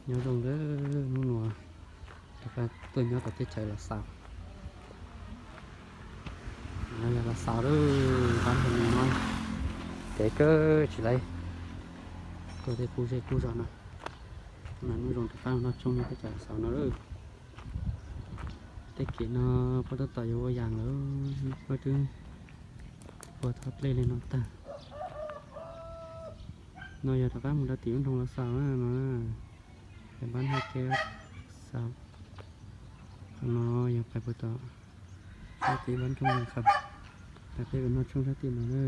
Nyob zoo lawm, hnub no rov qab tuaj nyob tom teb chaws Los Xaus. No yog Los Xaus lawm, pab hu no kev kawg tsis laib tuaj tej qub zej qub zog no. Mas hnub zoo rov qab noj tshoob nyob teb chaws Los Xaus no lawm. Tej kev no puab tab tom yuav ua yas lawm, puab twb ua thoob dlej li no tag. No yog rov qab mus rau tim lub nroog Los Xaus na no, yog npab Haj Kev Xaus. Qhov no yog pais puag tom sab tim npab Roob Yees Kham, peb pem noj tshoob sab tim no na.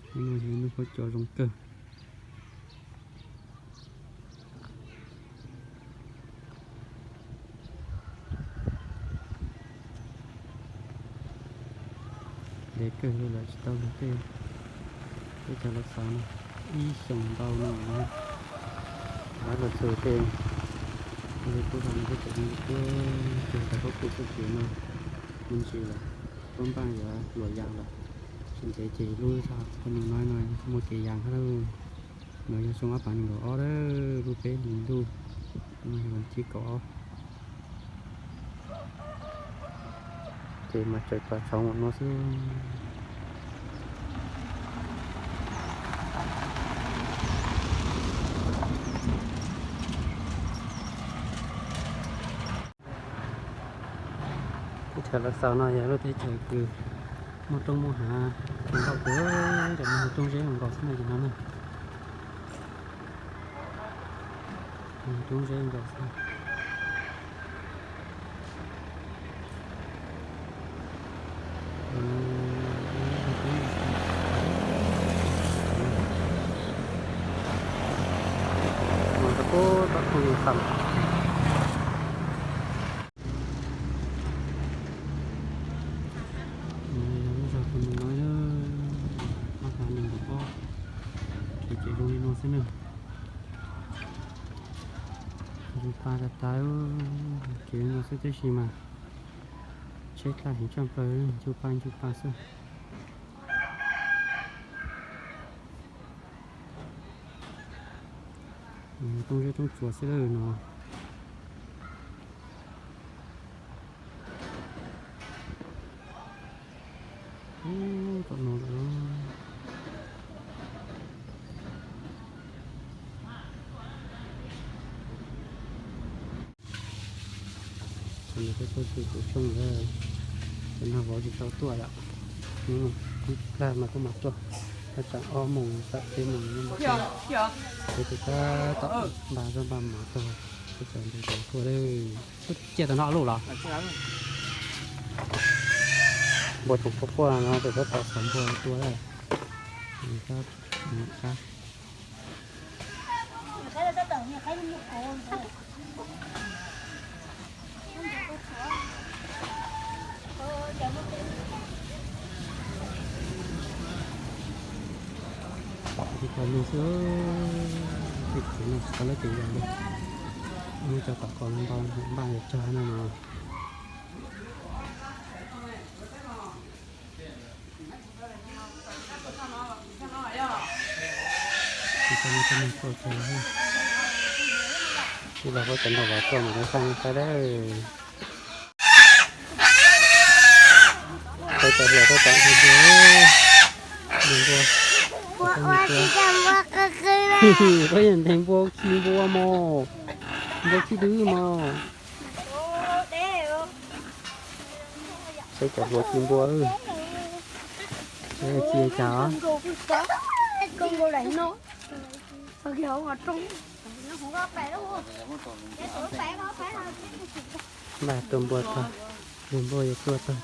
Hnub no yog ib hnub huab cua zoo kawg. Ntev kawg li lawm tsis tau lug tej teb chaws Los Xaus no ib xyoos ntau no. Lawv los txog tej li kuj tau no tej tseem li kuj tau huab cua txoj kev no me ntsis lawm. Puab npaj yuav luam yas lawm, tsis ntev ces lub zog Phaj Nees Noib no muaj kev yas hab lauj. No yog xyoo ob phav nees nkaum ob lawm, lub peb hlis ntuj, no yog vas thib kaum ob. Ces mas tseem tos tshoob ua no xwb. Teb chaws Los Xaus no yog lub teb chaws kws muaj roob muaj hav, nkauj kawg, cov no yog roob zeb nkaus xwb na ces no na. Roob zeb nkaus xwb. Mus rau pem tom Phaj Nees Kham. Yog lub zog Phaj Nees Noib, ob phav nees nkaum ob, kev ces zoo li no xwb na. Zoo tas tas tas, kev no xwb tab sis mas tsheb dlaj heev tshaj plaws, ncu pa ncu pa xwb. Roob zeb roob tsuas xwb lawm no. Ub, tom no lawm. Tam no peb tuaj txog tus xyoo lawm, tam no vauv tsis tau tuaj lawm. Hnub no ib plag mas kuj mam tuaj, thaj tsam ob moos txog peb moos no mam tuaj. Peb tus tab tom npaj zoj npaj mov tag, peb cov npua tuaj lawm. Tuaj ciaj tau no luj los? Npua tseem quaj quaj no, tus tab tom xov npua tuaj lawm. Qab. Tsis tau lug xwb, tej kev no tsis tau lub kev yog li. Muaj cov tom ko no npaj yuav tsag no no. Tsis tau muaj cov neeg tuaj tsag li. Tij laug puab cov nraug vauv tuaj mas kuv saib saib lawm. Peb cov hluas tuaj tom ntug npua, ntug npua. Puab yog nteg npua khi npua mos, npua khi dwb mos. Peb cov hluas khi npua, khi cas? Npaj tua npua tag, ntug npua yuav tua tag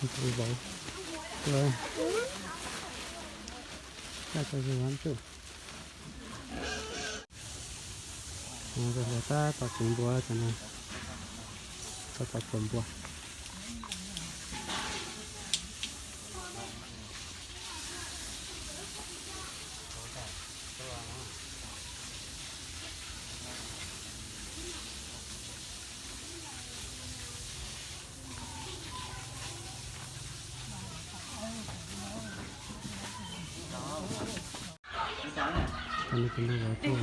ces vauv tuaj, kaj tau zug ntsuj. Cov hluas tab tom tsuav npua, cov no tab tom tsuav npua. Tus ntawd tuaj.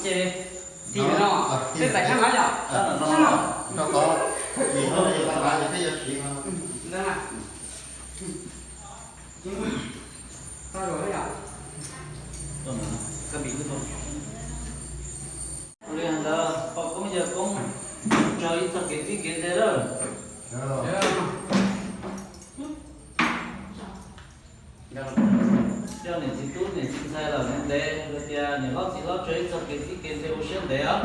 Ces tim no, tej tais kab mas yom. Tau, tau, tau, tau, tau. Li ntawd poj koob yawg koob tso ib txoj kev txib kev nthe lawm. Coj niam txiv tub niam txiv ntxhais los ntev ntev, tias niam hlob txiv hlob tso ib txoj kev txib kev nthe ua siab ntev os.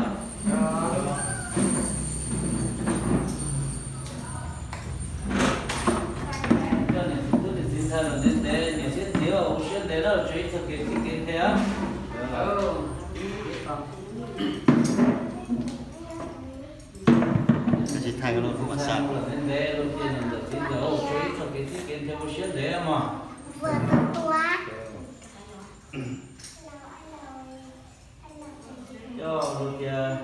Coj niam txiv tub niam txiv ntxhais los ntev ntev, niam thiab txiv ua siab ntev lawm, tso ib txoj kev txib kev nthe os. Tsis thaij los kuv mas xav. Ntev ntev, tso ib txoj kev txib kev nthe ua siab ntev mog. Coj los tias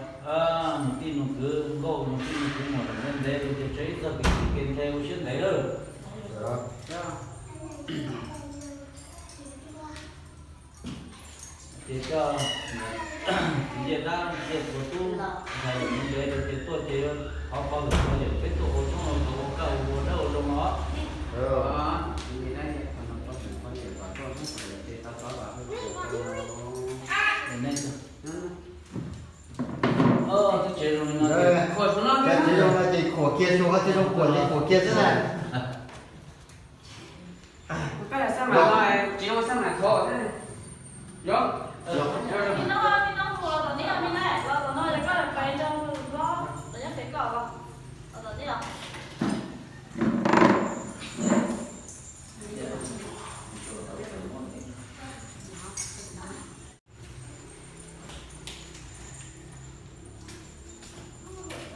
nus tij nus kwv nkauj, nus tij nus kwv muam los ntev ntev, los tias tso ib txoj kev txib kev nthe ua siab ntev lawm. Ces coj txiv Ncej Dab Ncej Tuav Tub ntxhais los ntev ntev, los tias tuaj ces thov qhov lwm qhov yawm peb tuaj ua tshoob ua kos ua kaj ua ua dawb ua zoo os. Twb tsev zoo li no, tsev zoo no ces khuam kiag, tsuas ho tsis zoo khuam ces khuam kiag xwb na. Koj yog xab mam no, tsis zoo xab mam thov xwb. Yog.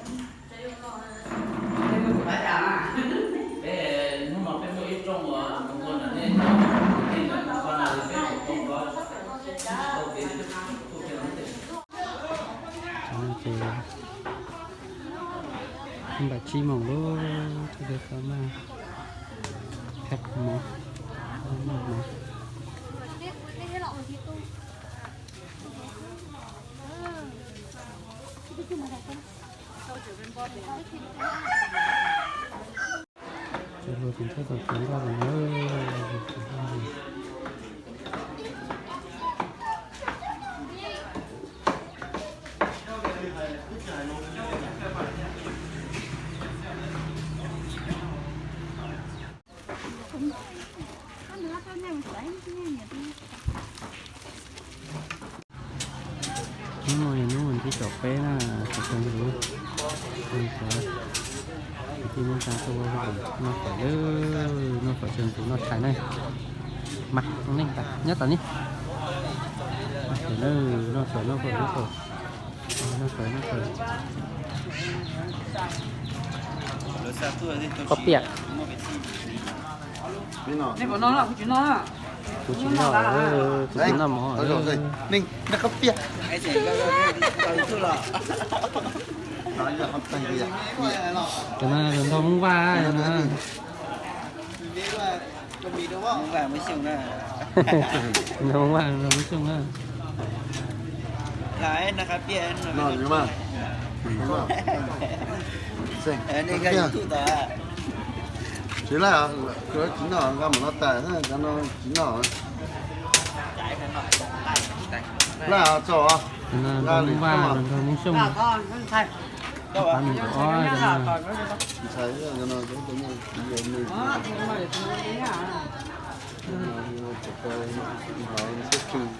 Peb hnub no peb muaj ib rooj uas mus ua nram nej, nej nram tus kho no peb kom tau kov tau kev tuaj kiag no. Ces npam tsib moos lawm, tsis tau maj, khab mov, maj mov. Cov hluas tseem txhob txaus kev nkoj lawm na. Hnub no yog hnub vas thib kaum peb na, kuv cov kwv tij neej tsa tuaj noj fawm, noj fawm tshais ntuv noj tshais na. Mas neej tas nyob tas ni. Noj fawm, noj fawm, noj fawm, noj fawm, noj fawm. Koj piam. Kuv tsis noj, kuv tsis noj mov. Cov no ntau Hmoob Vaj, cov no. Ntau Hmoob Vaj, ntau Hmoob Xyooj na. Tsis laij, tsis noj, nqa mus no tas, cov no tsis noj. Laij tso, nqa li Hmoob Vaj los nrog Hmoob Xyooj. Tab mus ob cov no.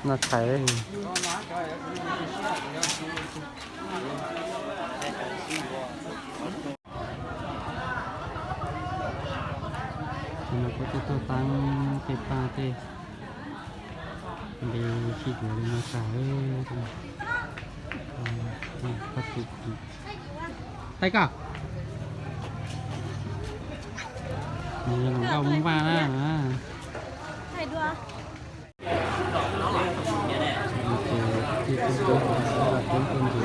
Noj tshais. Ces no kuv twb tuaj taab tej paj tej npe sib yuav li no tas. Taib koj, nws yog hluas nkauj Hmoob Vaj na. Tus no, tus no,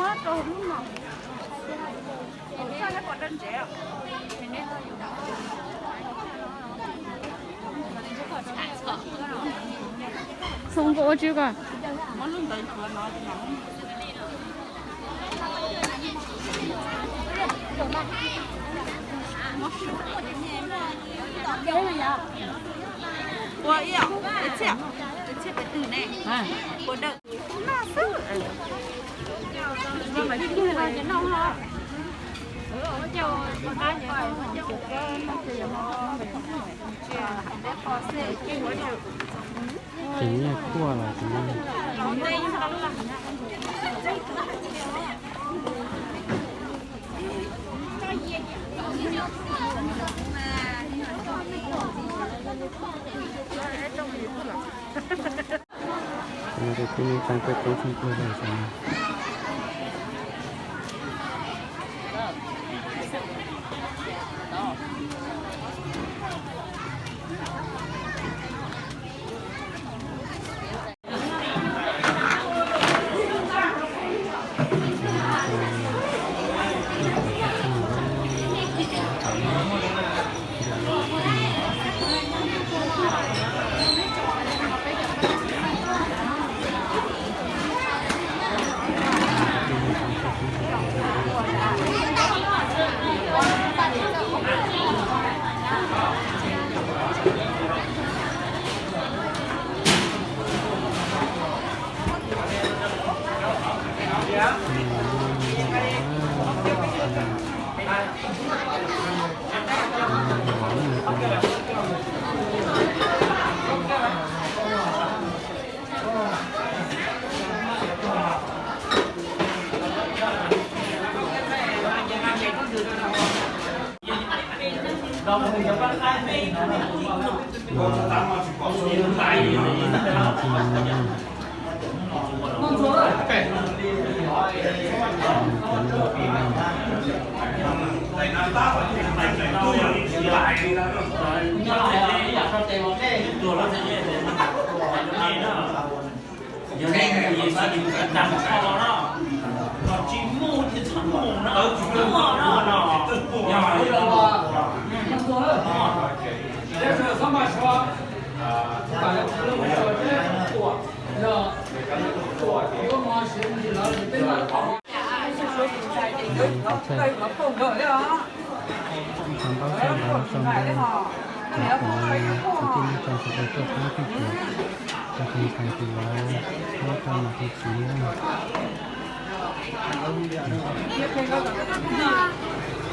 tus no, Xoo koj ua tsi koj. Ua ib, ib txhiab, ib txhiab peb twg ne? Ua dawb. Ces nyiaj kuaj los ces Kuv no ces kuj yeej tau tuaj toob tsheej kuag lawm xwb na. Ib qho ntaub xov ntawv sau ntawv, cov kwv tij neej tsa sawv daws tuaj pab tij Cuam, cov hluas nraug tus vauv, nyob rau tus txiv.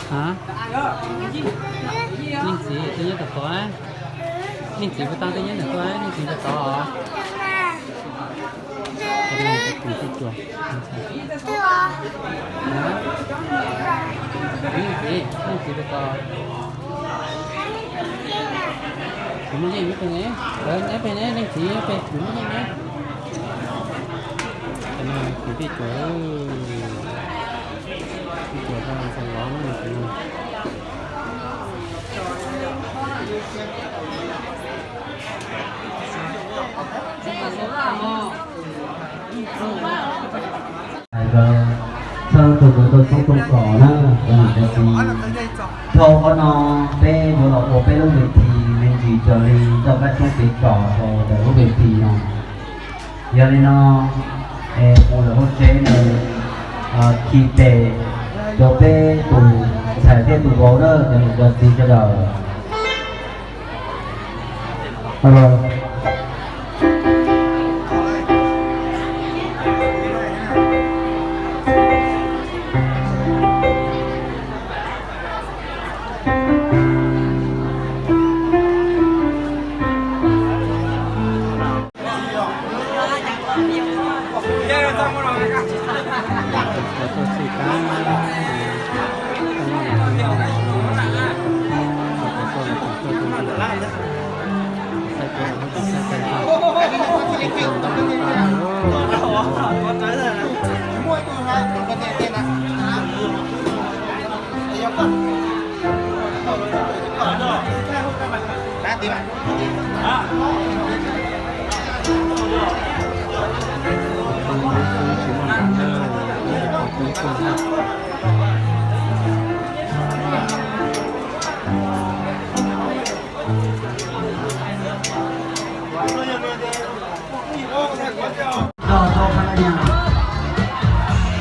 A, leej txiv twb nyob tom tod, leej txiv puas tau twb nyob tom tod, leej txiv nyob tod. Leej txiv, leej txiv puas tau? Kuv muaj yeej nyob pem ne, nyob pem ne, leej txiv nyob pem, kuv muaj yeej ne. Cov no kwv tij Cuam, tij Cuam tau txog vauv no. Hais tias txhawb tus ntawd rau txhoob rau kos na, cov niam cov txiv. Dhau qhov no peb yuav los ua peb lub ves thi me ntsis raws li txoj kab tshoob kev tso rau ntawm lub ves thi no. Yog li no, es mus lawm hauv tsev nws khi tes rau peb tus ntxhais thiab tus vauv na, cov niam cov txiv sawv daws.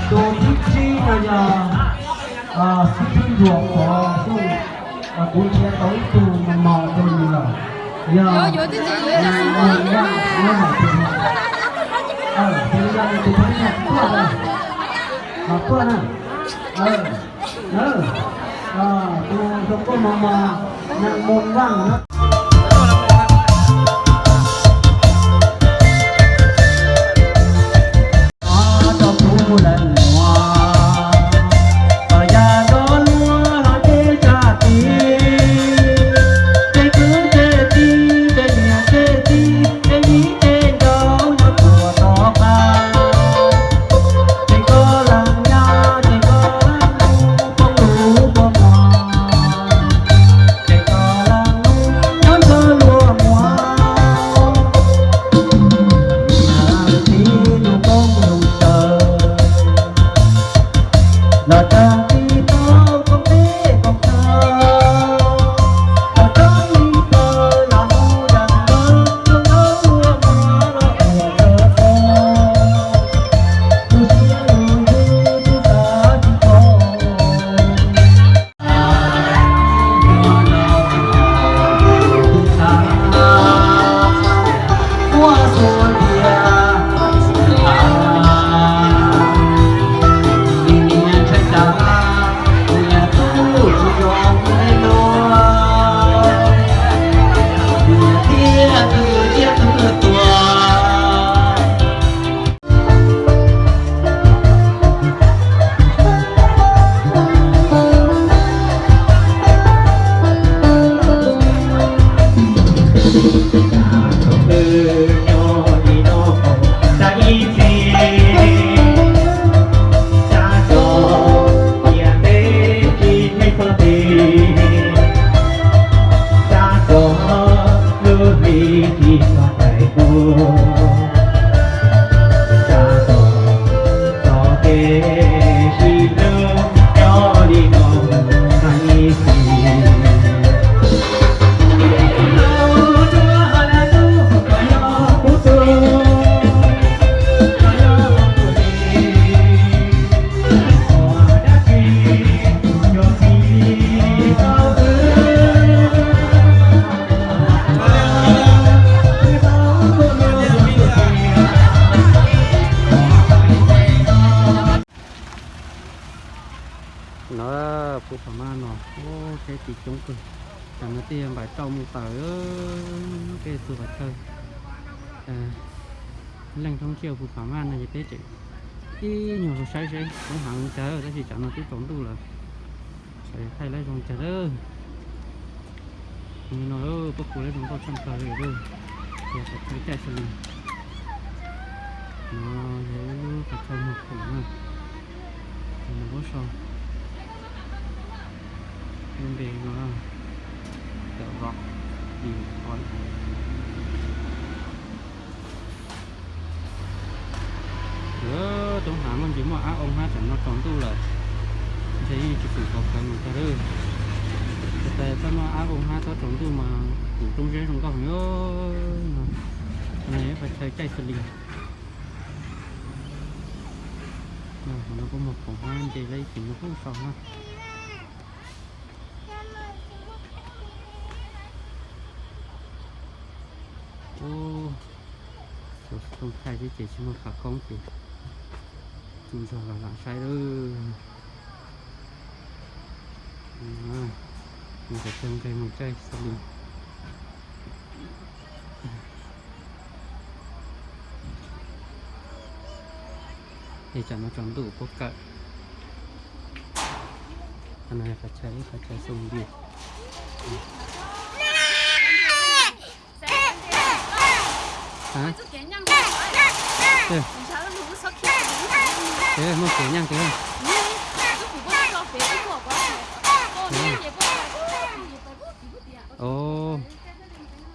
Tus thib tsib no yog xib hwb Nruas Pov Xyooj, kuv nrhiav tau ib tug mos mos rau nws lawm, yog Nais Muas Vaj Nuab Nom Pis. Tus no yog nws tus thib tsib tuaj na, tuaj na. Tus tus koj mos mos, Nais Muas Vaj na. No, Phu Pham Maj no, teb tim coob kawg. Tam no tej npam rauj mus tawm, tej txug qhov chaw leej thoob thiaj Phu Pham Maj no ces peb tseem ib nyuag lug saib seb toob haav zoo cas, tab sis tsam no twb tsaus ntuj lawm, saib thaij lawv zoo cas lawm. No, pab kuv lawv zoo nkauj tshaj plaws li lawm, yog qhov chaw caij xas lis. No yog ib lub qhov chaw muag khoom na, nws muab sau lub npe no Cawm Vos View Point. Toob haav muaj ntsis muaj ab oo hab, tsam no tsaus ntuj lawm, ntshe yeej tsis pum qhov kawg mus tag lawm. Txawm txhob muaj ab oo hab txhob tsaus ntuj mas kuj roob zeb zoo nkauj heev. No yog ib qhov chaw caij xas lis. No kuj muag khoom hab, nce lawm ib tes no kuj sau na. Ua, xov tooj thaij xwb ces tsis muaj khav koob ces tsuj zog los lam saib lawm. Mus kom tag nqes mus caij xas lis. Es tsam no tsaus ntuj puab kawm. Qhov no yog qhov chaw, ib qhov chaw xoo view. Muaj kev nyaaj kev.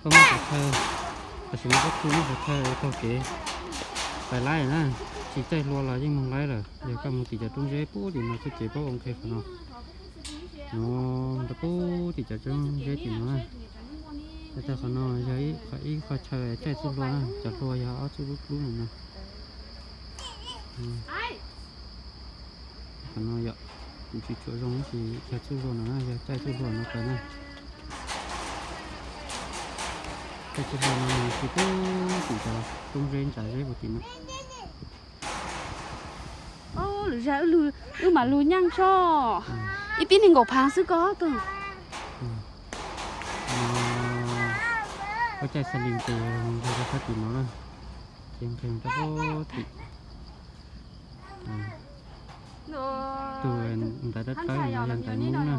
Koj muaj qhov chaw, tam sim no koj kuj muaj qhov chaw taug kev pais laib na, tsis caij hlua los yeej moog laib lawm. Yog koj mus tim cov roob zeb puag tim no xwb ces puab ua nqe qhov no. No, rau puag tim cov roob zeb tim no na. Tag qhov no yog ib qho chaw caij txuj hlua na, cov hlua yog ob txuj dub dub no na. Qhov no yog kuv tsis tshua zoo tab sis yog txuj hlua no na, yog caij txuj hlua no pais na. Caij txuj hlua no mus txug puag tim cov roob zeb ntsa zeb puag tim no. Lwm zag wb mam lug nyaaj soj. Ib pib nees nkaum phaav xwb koj tug. Koj caij xas lis ces mus rau sab tim no na, ces nqes rau puag tim. Tug ntaiv dawb dawb no yog ntaiv Hmoob na.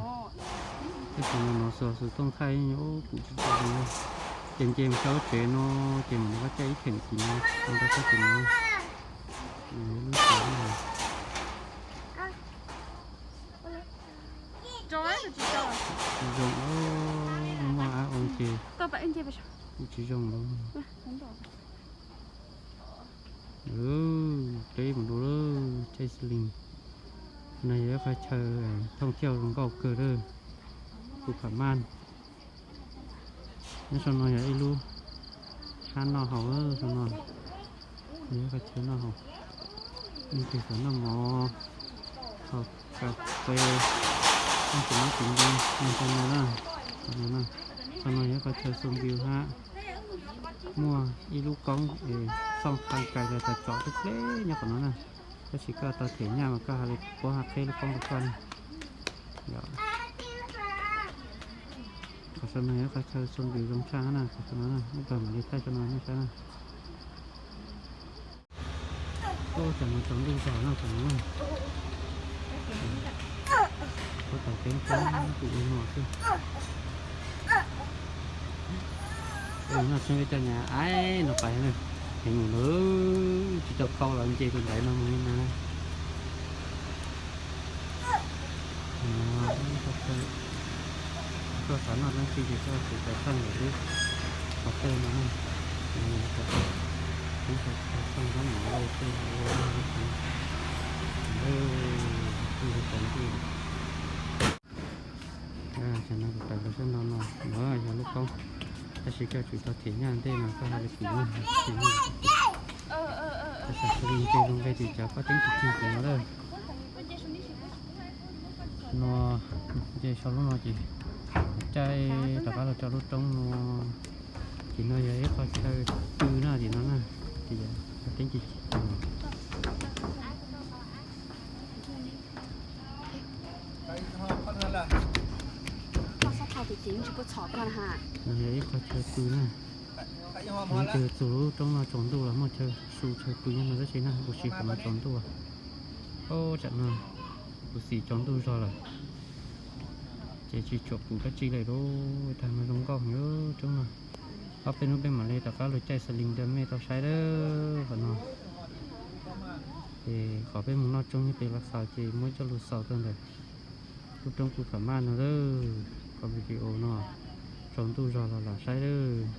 Tab sis no no xov xov tooj thaij pum tsis tau li. Ces nce mus sab lub tsev no, ces mus no koj caij ib theem tim no, rau sab tim no. Lub tsev no zoo, muaj ab oo ces tsis zoo lawm. Peb mus dua lawm, caij xas lis. No yog ib qhov chaw thooj thiaj zoo nkauj kawg lawm, Phu Pham Maj. Nyob saum no yog ib lub hab noj haus, saum no yog ib qhov chaw noj haus, ib tug xav noj mov, haus kas fes, noj tus mab tus nti, nyob saum no na. Saum no yog ib qhov chaw xoo view hab, muaj ib lub koob es xooj qhov kais los tau tsom teb pleb nyob qhov no na. Tab sis koj tau them nyaj mas koj ho li puab ho qheb lub koob rau koj na. Qhov saum no yog qhov chaw xoo view zoo tshaj na, qhov saum no na, ib pliag mam li thaij saum no nej saib na. Ub, tam no tsaus ntuj zog no tam no na. Puab tau teeb tsaab kuj ua no xwb. Noj tshoob ib cov nyab aib no pais na, heev mus lawm, tsis tau khau los nce tus ntaiv no mus li na. Koj xav noj dlaab tsi ces koj tsum tau txhawj ntawm lub qhov chaw no na. Txhawj txhawj txhawj ntawm lub qhov chaw no. Tam no kuv pais rau sab nraud no, no yog lub koob, tab sis koj tsum tau them nyaj ntej no koj ho li pum na. Tam sim no nce lug nqeg tim cov pob teeb tim cig tim no lawm. No nce sau lub no ces caij rov qab los rau lub roob no. Tim no yog ib qho chaw tw na tim no na, ces yog pob teeb cig cig tim no. Ces tsis puas txhom koj na ha. Nws yog ib qho chaw pw na. Nws ces txug lub roob no tsaus ntuj los muaj chaw su chaw pw nyob no tab sis na, ua si qhov no tsaus ntuj. Ob, tsam no kuv xis tsaus ntuj zog lawm, ces tsis tshua pom dab tsi lawm lauj. Tag no zoo nkauj heev roob no. Ob peb hnub peb mam li rov qab los caij xas lis ntawd mej tau saib lawm qhov no. Ces qhov peb mus noj tsoob nyob pem Lav Xaus ces muab coj lug xaus tau ntawm lub roob Phu Pham Maj no lawm. Qhov video no tsaus ntuj zog los lam saib lawm.